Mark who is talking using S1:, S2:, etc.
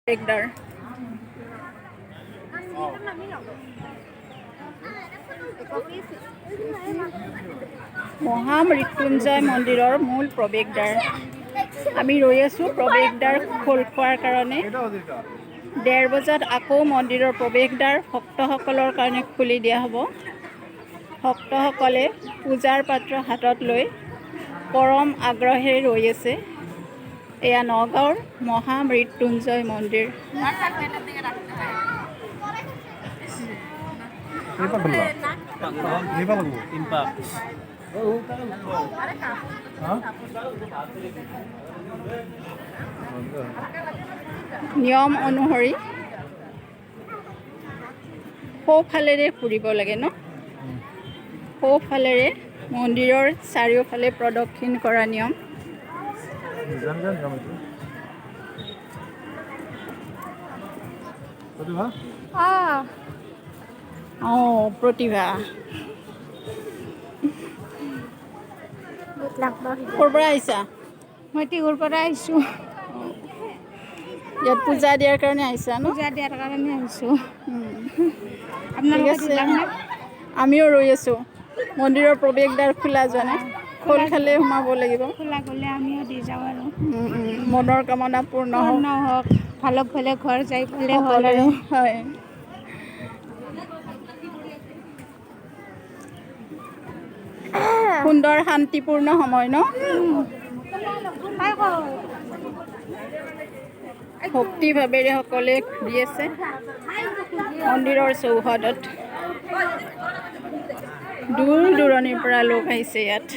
S1: প্ৰৱেশদ্বাৰ। মহামৃত্যুঞ্জয় মন্দিৰৰ মূল প্ৰৱেশদ্বাৰ। আমি ৰৈ আছোঁ প্ৰৱেশদ্বাৰ খোল খোৱাৰ কাৰণে। 1:30 বজাত আকৌ মন্দিৰৰ প্ৰৱেশদ্বাৰ ভক্তসকলৰ কাৰণে খুলি দিয়া হ'ব। ভক্তসকলে পূজাৰ পাত্ৰ হাতত লৈ পৰম আগ্ৰহেৰে ৰৈ আছে। এয়া নগাঁৱৰ মহামৃত্যুঞ্জয় মন্দিৰ। নিয়ম অনুসৰি সোঁফালেৰে ফুৰিব লাগে ন? সোঁফালেৰে মন্দিৰৰ চাৰিওফালে প্ৰদক্ষিণ কৰা নিয়ম। অঁ, প্ৰতিভা, ক'ৰ পৰা আহিছা?
S2: মই টিহুৰ পৰা আহিছোঁ।
S1: ইয়াত পূজা দিয়াৰ কাৰণে আহিছা ন?
S2: পূজা দিয়াৰ কাৰণে আহিছোঁ।
S1: ঠিক
S2: আপোনালোকে
S1: আছে।
S2: দিলানে?
S1: আমিও ৰৈ আছোঁ। মন্দিৰৰ প্ৰৱেশদ্বাৰ খোলা যোৱা নাই, খোল খালে সোমাব লাগিব।
S2: খোলা গ'লে আমিও দি যাওঁ আৰু।
S1: মনৰ কামনা পূৰ্ণ হওক।
S2: পূৰ্ণ হওক, ভালক ভালে ঘৰ যাই পালে হ'ল আৰু।
S1: হয়। সুন্দৰ শান্তিপূৰ্ণ সময় ন? ভক্তিভাৱেৰে সকলোৱে ঘূৰি আছে মন্দিৰৰ চৌহদত। দূৰ দূৰণিৰ পৰা লোক আহিছে ইয়াত।